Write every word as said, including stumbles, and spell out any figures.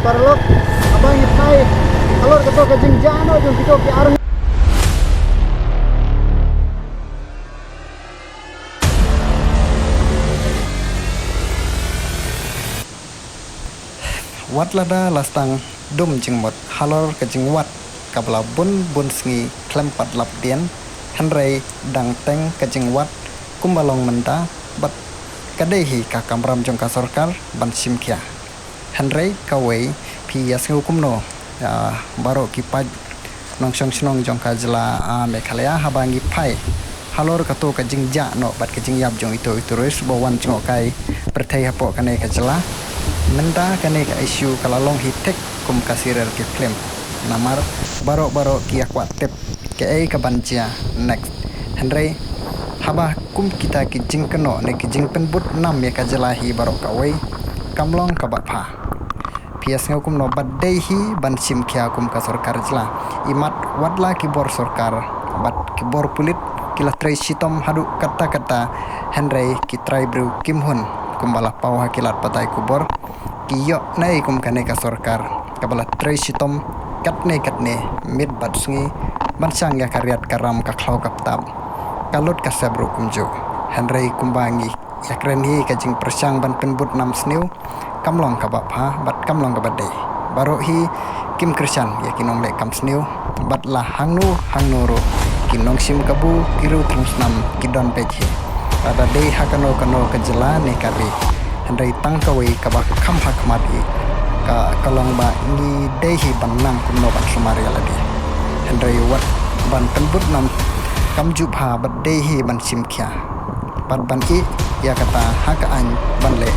Paralok, haba ngi phai halor kato ka jingjia noh jong kito ki ar Wat lada la sdang dum jingmut halor ka jingwad kaba la bun bun sngi khlem pat lap dien, hynrei dang teng ka jingwad kumba long mynta bad ka dei hi ka kamram jong ka sorkar ban shim khia. Hynrei kawei phi ïa sngew kumno, ah, baroh ki paid nongshong shnong jong ka jylla, ah, Meghalaya, haba ngi phai halor kato ka jingjia noh bad ka jingïap jong ito ito tourist ba wan jngohkai pyrthei hapoh kane ka jylla. Mynta kane ka issue ka la long hi thik kum ka serial ki film. Namar baroh baroh ki ïa kwah tip kaei kaban jia next. Hynrei haba kum kita ki jingkynnoh ne ki jingpynbud nam ïa ka jylla hi baroh kawei, kam long kaba bha. Phi ïa sngew kumno, bad dei hi ban shim khia kum ka sorkar jylla. Imat wat la ki bor sorkar bad ki bor pulit ki la trei shitom haduh katta katta, hynrei ki trai briew kim hun kumba la paw ha ki lad pathai khubor. Ki ïoh naei kum kane ka sorkar kaba la trei shitom katne katne miet bad sngi ban shang ïa ka riat ka ram, ka khlaw ka btap, ka lut ka sep ruh kumjuh. Hynrei kumba ngi ïa kren hi, ka jingpyrshang ban pynbud nam sniew kam long kaba bha bad kam long kaba dei. Baroh hi kim kyrshan ïa ki nongleh kam sniew bad la hangno hangno ruh ki nongshim kabu, ki riew thung snam ki don peit hi. Lada dei ha kano kano ka jylla ne ka ri, hynrei tang kawei kaba kham ha khmat hi ka, ka long ba ngi dei hi ban nang kumno ban sumar ïa lade. Hynrei wat ban pynbud nam kam ju bha bad dei hi ban shim khia bad ban ïeh ïa kata ha ka aiñ ban leh